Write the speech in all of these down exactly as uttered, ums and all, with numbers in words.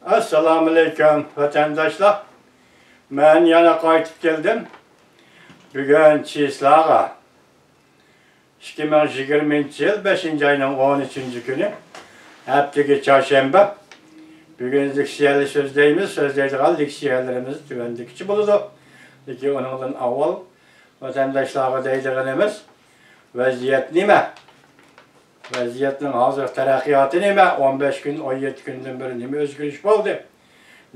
ئەسسالامۇئەلەيكۇم، ۋەتەنداشلار. مەن يەنە قايتىپ كەلدىم. بۈگۈن چىسلاغا، ئىككى مىڭ يىگىرمىنچى يىل بەشىنچى ئاينىڭ ئون ئۈچىنچى كۈنى، ھەپتىگە چارشەنبە. بۈگۈن لېكسىيەلەر سۆزلەيمىز. سۆزلەيدىغان لېكسىيەلىرىمىز تۆۋەندىكىچە بولىدۇ. لېكىن ئۇنىڭدىن ئاۋۋال ۋەتەنداشلارغا دەيدىغىنىمىز، ۋەزىيەت نېمە؟ ۋەزىيەتنىڭ ھازىرقى تەرەققىياتى نېمە؟ ئون بەش كۈن، ئون يەتتە كۈندىن بېرى نېمە ئۆزگىرىش بولدى؟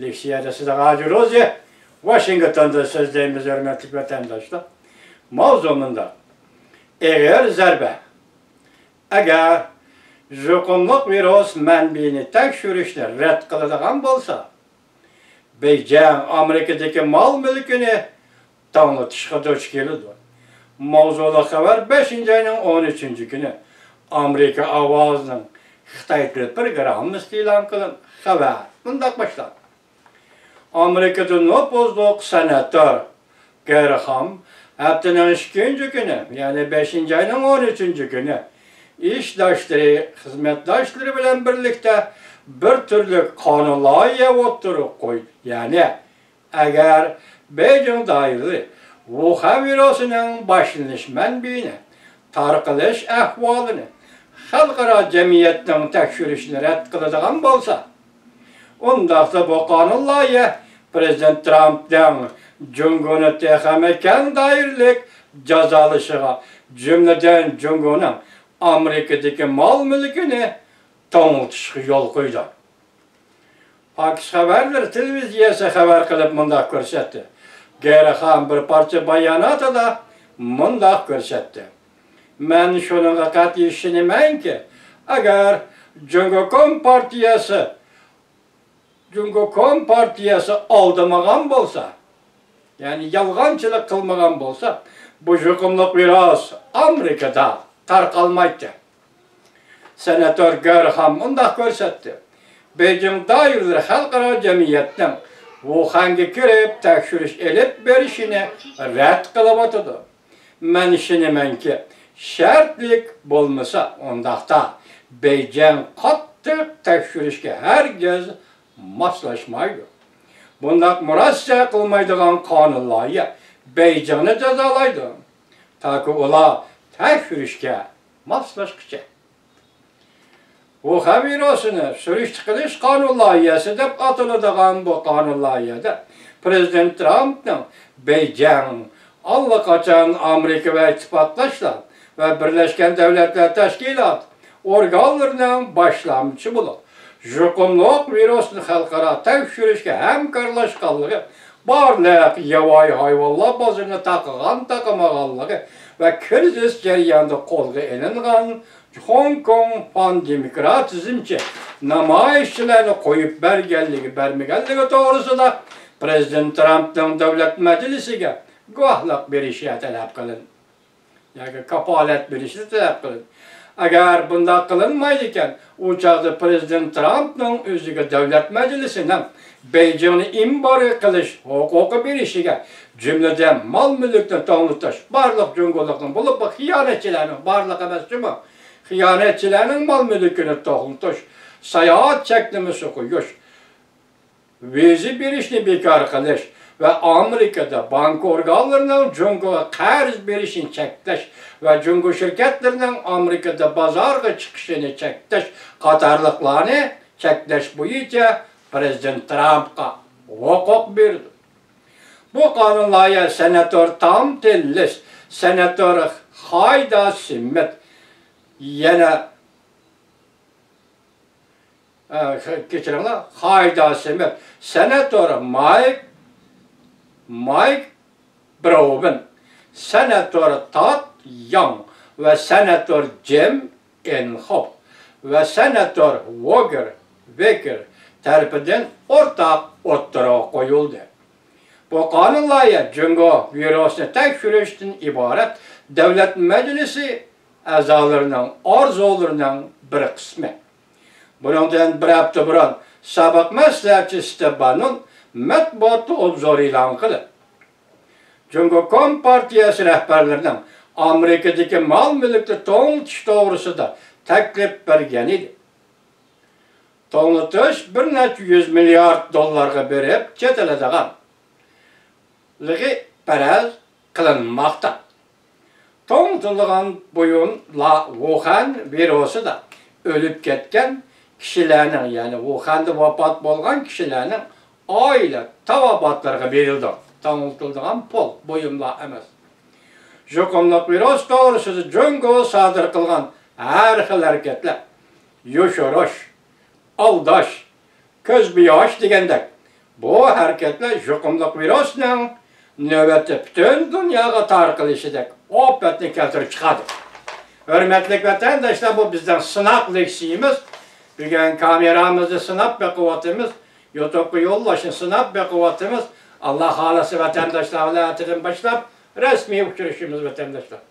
لېكسىيەدە سىزگە ھاجى روزى، ۋاشىنگتوندىن سۆزلەيمىز، ھۆرمەتلىك ۋەتەنداشلار. ماۋزۇ مۇنداق. ئېغىر زەربە. ئەگەر يۇقۇملۇق ۋىرۇس مەنبىيىنى تەكشۈرۈشنى رەت قىلىدىغان بولسا، بېيجىڭ ئامېرىكىدىكى مال-مۈلكىنى توڭلىتىشقا دۇچ كېلىدۇ. ماۋزۇلۇق خەۋەر بەشىنچى ئاينىڭ ئون ئۈچىنچى كۈنى ئامېرىكا ئاۋازىنىڭ خىتاي تىل پروگراممىسىدا ئېلان قىلىنغان خەۋەر مۇنداق باشلاندى. ئامېرىكىدا نوپۇزلۇق سېناتور گېرخام ھەپتىنىڭ ئىككىنچى كۈنى، يەنى بەشىنچى ئاينىڭ ئون ئۈچىنچى كۈنى ئىشداشلىرى، خىزمەتداشلىرى بىلەن بىرلىكتە بىر تۈرلۈك قانۇن لايىھە ئوتتۇرىغا قويدى. يەنى، ئەگەر بېيجىڭ دائىرىلىرى ۋۇخەن ۋىرۇسىنىڭ باشلىنىش مەنبىيىنى، تارقىلىش ئەھۋالىنى خەلقئارا جەمئىيەتنىڭ تەكشۈرۈشىنى رەت قىلىدىغان بولسا، ئۇنداقتا بۇ قانۇن لايىھە پىرېزىدېنت ترامپنىڭ جۇڭگونى تېخىمۇ كەڭ دائىرىلىك جازالىشىغا، جۈملىدىن جۇڭگونىڭ ئامېرىكىدىكى مال-مۈلكىنى توڭلىتىشقا يول قويىدۇ. پاكىس خەۋەرلىرى تېلېۋىزىيەسى خەۋەر قىلىپ مۇنداق كۆرسەتتى. گېرخام بىر پارچە باياناتىدا مۇنداق كۆرسەتتى. مەن شۇنىڭغا قەتئىي ئىشىنىمەنكى، ئەگەر جۇڭگو كومپارتىيەسى، جۇڭگو كومپارتىيەسى ئالدىمىغان بولسا، يەنى يالغانچىلىق قىلمىغان بولسا، بۇ يۇقۇملۇق ۋىرۇس ئامېرىكىدا تارقالمايتتى. سېناتور گېرخام مۇنداق كۆرسەتتى، بېيجىڭ دائىرىلىرى خەلقئارا جەمئىيەتنىڭ ۋۇخەنگە كىرىپ تەكشۈرۈش ئېلىپ بېرىشىنى رەت قىلىۋاتىدۇ. مەن ئىشىنىمەنكى، شەرتلىك بولمىسا، ئۇنداقتا بېيجىڭ قاتتىق تەكشۈرۈشكە ھەرگىز ماسلاشمايدۇ. بۇنداق مۇرەسسە قىلمايدىغان قانۇن لايىھە بېيجىڭنى جازالايدۇ، تاكى ئۇلار تەكشۈرۈشكە ماسلاشقىچە. ۋۇخەن ۋىرۇسىنى سۈرۈشتە قىلىش قانۇن لايىھەسى دەپ ئاتىلىدىغان بۇ قانۇن لايىھەدە پىرېزىدېنت ترامپنىڭ بېيجىڭ ئاللىقاچان ئامېرىكا ۋە ئىتتىپاقداشلار ۋە بىرلەشكەن دۆلەتلەر تەشكىلاتى ئورگانلىرىنىڭ باشلامچى بولۇپ، يۇقۇملۇق ۋىرۇسنى خەلقئارا تەكشۈرۈشكە ھەمكارلاشقانلىقى، بارلىق ياۋايى ھايۋانلار بازىرىنى تاقىغان-تاقىمىغانلىقى ۋە كىرىزىس جەريانىدا قولغا ئېلىنغان خوڭكوڭ پان دېموكراتىزمچى نامايىشچىلارنى قويۇپ بەرگەنلىكى، بەرمىگەنلىكى توغرىسىدا پىرېزىدېنت ترامپنىڭ دۆلەت مەجلىسىگە گۇۋاھلىق بېرىشى تەلەپ قىلىندى. ياكى كاپالەت بېرىشنى تەلەپ قىلىدۇ. ئەگەر بۇنداق قىلىنمايدىكەن، ئۇ چاغدا پىرېزىدېنت ترامپنىڭ ئۆزىگە دۆلەت مەجلىسىنىڭ بېيجىڭنى ئېمبارگو قىلىش ھوقۇقى بېرىشىگە، جۈملىدىن مال-مۈلۈكنى توڭلىتىش، بارلىق جۇڭگولۇقنىڭ، بولۇپمۇ خىيانەتچىلەرنىڭ، بارلىق ئەمەس جۇمۇ، خىيانەتچىلەرنىڭ مال-مۈلكىنى توڭلىتىش، ساياھەت چەكلىمىسى قويۇش، ۋىزا بېرىشنى بىكار قىلىش ۋە ئامېرىكىدا بانكا ئورگانلىرىنىڭ جۇڭگوغا قەرز بېرىشىنى چەكلەش ۋە جۇڭگو شىركەتلىرىنىڭ ئامېرىكىدا بازارغا چىقىشىنى چەكلەش قاتارلىقلارنى چەكلەش بويىچە پىرېزىدېنت ترامپقا ھوقۇق بېرىدۇ. بۇ قانۇن لايىھە سېناتور تام تېللىس، سېناتور خايدا سىمىت، يەنە ئە، كەچۈرۈڭلار، خايدا سىمىت، سېناتور مايك، مايك براۋېن، سېناتور تاد ياڭ ۋە سېناتور جىم ئېنخوپ ۋە سېناتور ۋوگېر، ۋېكېر تەرىپىدىن ئورتاق ئوتتۇرىغا قويۇلدى. بۇ قانۇن لايىھە جۇڭگو ۋىرۇسنى تەكشۈرۈشتىن ئىبارەت دۆلەت مەجلىسى ئەزالىرىنىڭ ئارزۇلىرىنىڭ بىر قىسمى. بۇنىڭدىن بىر ھەپتە بۇرۇن سابىق مەسلىھەتچى ستېف بانون مەتبۇئاتتا ئوبزور ئېلان قىلىپ، جۇڭگو كومپارتىيەسى رەھبەرلىرىنىڭ ئامېرىكىدىكى مال-مۈلۈكنى توڭلىتىش توغرىسىدا تەكلىپ بەرگەن ئىدى. توڭلىتىش بىر نەچچە يۈز مىليارد دوللارغا بېرىپ چېتىلىدىغانلىقى پەرەز قىلىنماقتا. توڭلىتىلىدىغان بۇيۇملار ۋۇخەن ۋىرۇسىدا ئۆلۈپ كەتكەن كىشىلەرنىڭ، يەنى ۋۇخەندە ۋاپات بولغان كىشىلەرنىڭ ئائىلە تاۋابىئاتلىرىغا بېرىلىدۇ. توڭلىتىلىدىغان پۇل، بۇيۇملار ئەمەس. يۇقۇملۇق ۋىرۇس توغرىسىدا جۇڭگو سادىر قىلغان ھەر خىل ھەرىكەتلەر، يوشۇرۇش، ئالداش، كۆز بوياش دېگەندەك بۇ ھەرىكەتلەر يۇقۇملۇق ۋىرۇسنىڭ نۆۋەتتە پۈتۈن دۇنياغا تارقىلىشىدەك ئاپەتنى كەلتۈرۈپ چىقىدۇ. ھۆرمەتلىك ۋەتەنداشلار، بۇ بىزنىڭ سىناق لېكسىيىمىز. بۈگۈن كامېرامىزنى سىناپ بېقىۋاتىمىز، يۇتۇبقا يوللاشنى سىناپ بېقىۋاتىمىز. ئاللا خالىسا ۋەتەنداشلار بىلەن ئەتىدىن باشلاپ رەسمىي ئۇچرىشىمىز، ۋەتەنداشلار.